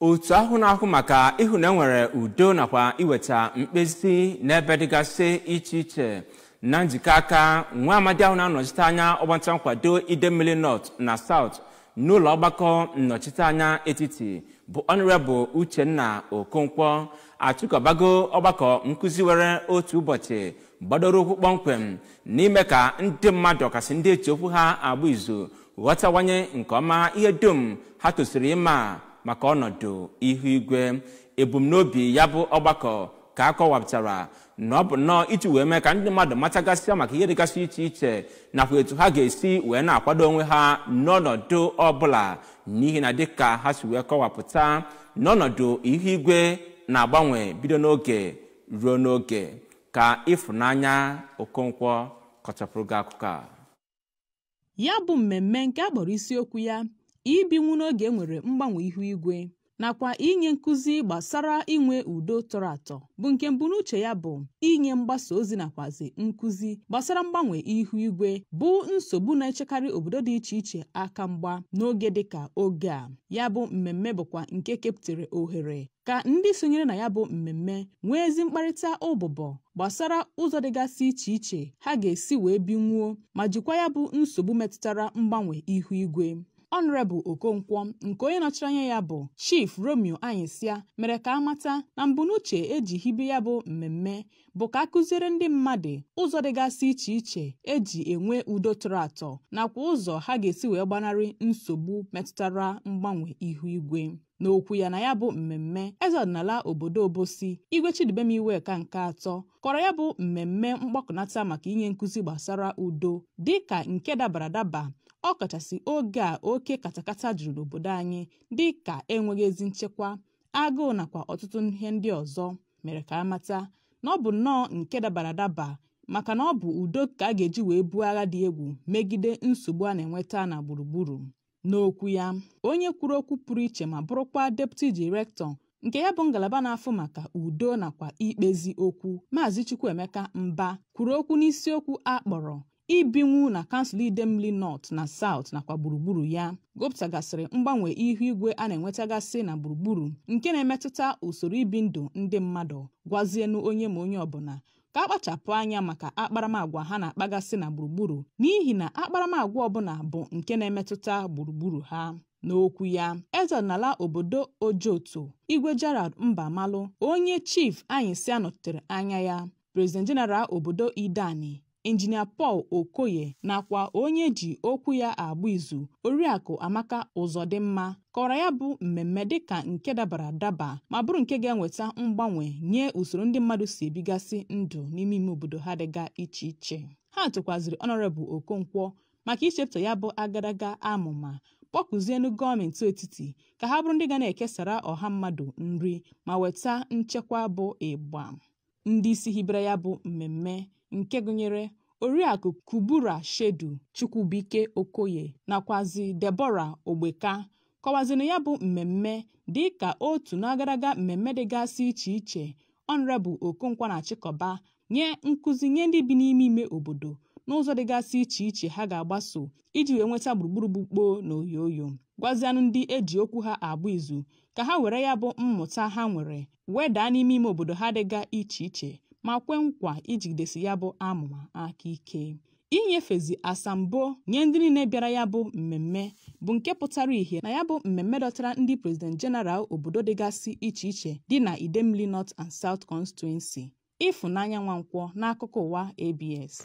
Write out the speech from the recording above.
Otu ahụ na-ahụ maka ịhụ na enwere udo nakwa iweta mkpezi n'ebe dịgasị iche iche na njikọ aka nwa amadi ahụ na-anọchite anya ọgbanta nkwado Idemili North na South n'ụlọ ọgbakọ nnọchiteanya etiti bụ Honorable Uchenna Okonkwo achịkọbago ọgbakọ nkụzi were otu ụbọchị gbadoro ụkwụ kpọmkwem n'ime ka ndị mmadụ ọkasị ndị eji okwu ha agba izu ghọtawanye nke ọma ihe dum ha tosiri ịma maka ọnọdụ ihu igwe. Ebumnobi ya bụ ọgbakọ ka a kọwapụtara na ọ bụ nnọọ iji wee mee ka ndị mmadụ matagasịa maka ihe dịgasị iche iche nakwa etu ha ga-esi wee na-akwado onwe ha n'ọnọdụ ọbụla, n'ihi na dịka ha si wee kọwapụta n'ọnọdụ ihu igwe na-agbanwe bido n'oge ruo n'oge. Ka Ịfụnanya Okonkwo kọchapụrụ gị akụkọ a. Ya bụ mmemme nke a kpọrọ isiokwu ya ibinwu n'oge nwere mgbanwe ihu igwe nakwa inye nkụzi gbasara inwe udo tọrọ atọ bụ nke mbunuche ya bụ inye mgbasa ozi nakwazi nkụzi gbasara mgbanwe ihu igwe bụ nsogbu na-echekarị obodo dị iche iche aka mgba n'oge dịka oge a. Ya bụ mmemme bụkwa nke kepụtara ohere ka ndị sonyere na ya bụ mmemme nwee ezi mkparịta ụbụbọ gbasara ụzọ dịgasị iche iche ha ga-esi wee binwuo ma jikwa ya bụ nsogbu metụtara mgbanwe ihu igwe. Honorable Okonkwo nke onye nọchiri anya ya bụ Chief Romeo Anyịsịa mere ka amata na mbunuche eji hibe ya bụ mmemme bụ ka akụziere ndị mmadụ ụzọ dịgasị iche iche eji enwe udo tọrọ atọ nakwa ụzọ ha ga-esi wee gbanarị nsogbu metụtara mgbanwe ihu igwe. N'okwu ya na ya bụ mmemme, eze ọdịnala obodo Obosi Igwe Chidubem Iweka nke atọ kọrọ ya bụ mmemme mgbakọnata maka inye nkụzi gbasara udo dịka nke dabara adaba, ọ kachasị oge a oke katakata juru n'obodo anyị dịka enweghị ezi nchekwa, agụụ nakwa ọtụtụ ihe ndị ọzọ, mere ka amata na ọ bụ nnọọ nke dabara adaba maka na ọ bụ udo ka a ga-eji wee buo agha dị egwu megide nsogbu a na-enweta na gburugburu. N'okwu ya, onye kwuru okwu pụrụ iche ma bụrụkwa Deputy Director nke ya bụ ngalaba na-afụ maka udo nakwa ikpezi okwu, Maazị Chukwuemeka Mba, kwuru okwu n'isiokwu a kpọrọ ibinwu na kansụl Idemili North na South nakwa gburugburu ya, gụpụtagasịrị mgbanwe ihu igwe a na-enwetagasị na gburugburu nke na-emetụta usoro ibi ndụ ndị mmadụ, gwazienu onye ma onye ọbụla ka akpachapụ anya maka akparamagwa ha na-akpagasị na gburugburu, n'ihi na akparamagwa ọbụla bụ nke na-emetụta gburugburu ha. N'okwu ya, eze ọdịnala obodo Ojoto Igwe Gerald Mbamalụ, onye Chief Anyịsịa nọchitere anya ya, President General obodo Idani Injinia Paul Okoye nakwa onye ji okwu ya agba izu Oriakụ Amaka Ụzọdịmma kọrọ ya bụ mmemme dịka nke dabara adaba ma bụrụ nke ga-enweta mgbanwe nye usoro ndị mmadụ si ebigasị ndụ n'ime ime obodo ha dịga iche iche. Ha tụkwaziri Honorable Okonkwo maka ichepụta ya bụ agadaga amụma, kpọkụzienu gọọmenti etiti ka ha bụrụ ndị ga na-ekesara ọha mmadụ nri ma weta nchekwa bụ ịgba. Ndị isi hibere ya bụ mmemme nke gụnyere Oriakụ Kubura Shedu, Chukwubuike Okoye nakwazi Deborah Ogbeka kọwazịrị ya bụ mmemme dịka otu n'agadaga mmemme dịgasị iche iche Honorable Okonkwo na-achịkọba nye nkụzi nye ndị bi n'ime ime obodo n'ụzọ dịgasị iche iche ha ga-agbaso iji wee nweta gburugburu bụ kpoo na oyoyo, gwazianụ ndị eji okwu ha agba izu ka ha were ya bụ mmụta ha nwere wedaa n'ime ime obodo ha dịga iche iche ma kwe nkwa ijigidesi ya bụ amụma aka ike. Inyefezi asambo nye ndị niile bịara ya bụ mmemme bụ nke pụtara ìhè na ya bụ mmemme dọtara ndị President General obodo dịgasị iche iche dị na Idemili North and South Constituency. Ịfụnanya Nwankwọ n'akụkọ ụwa ABS.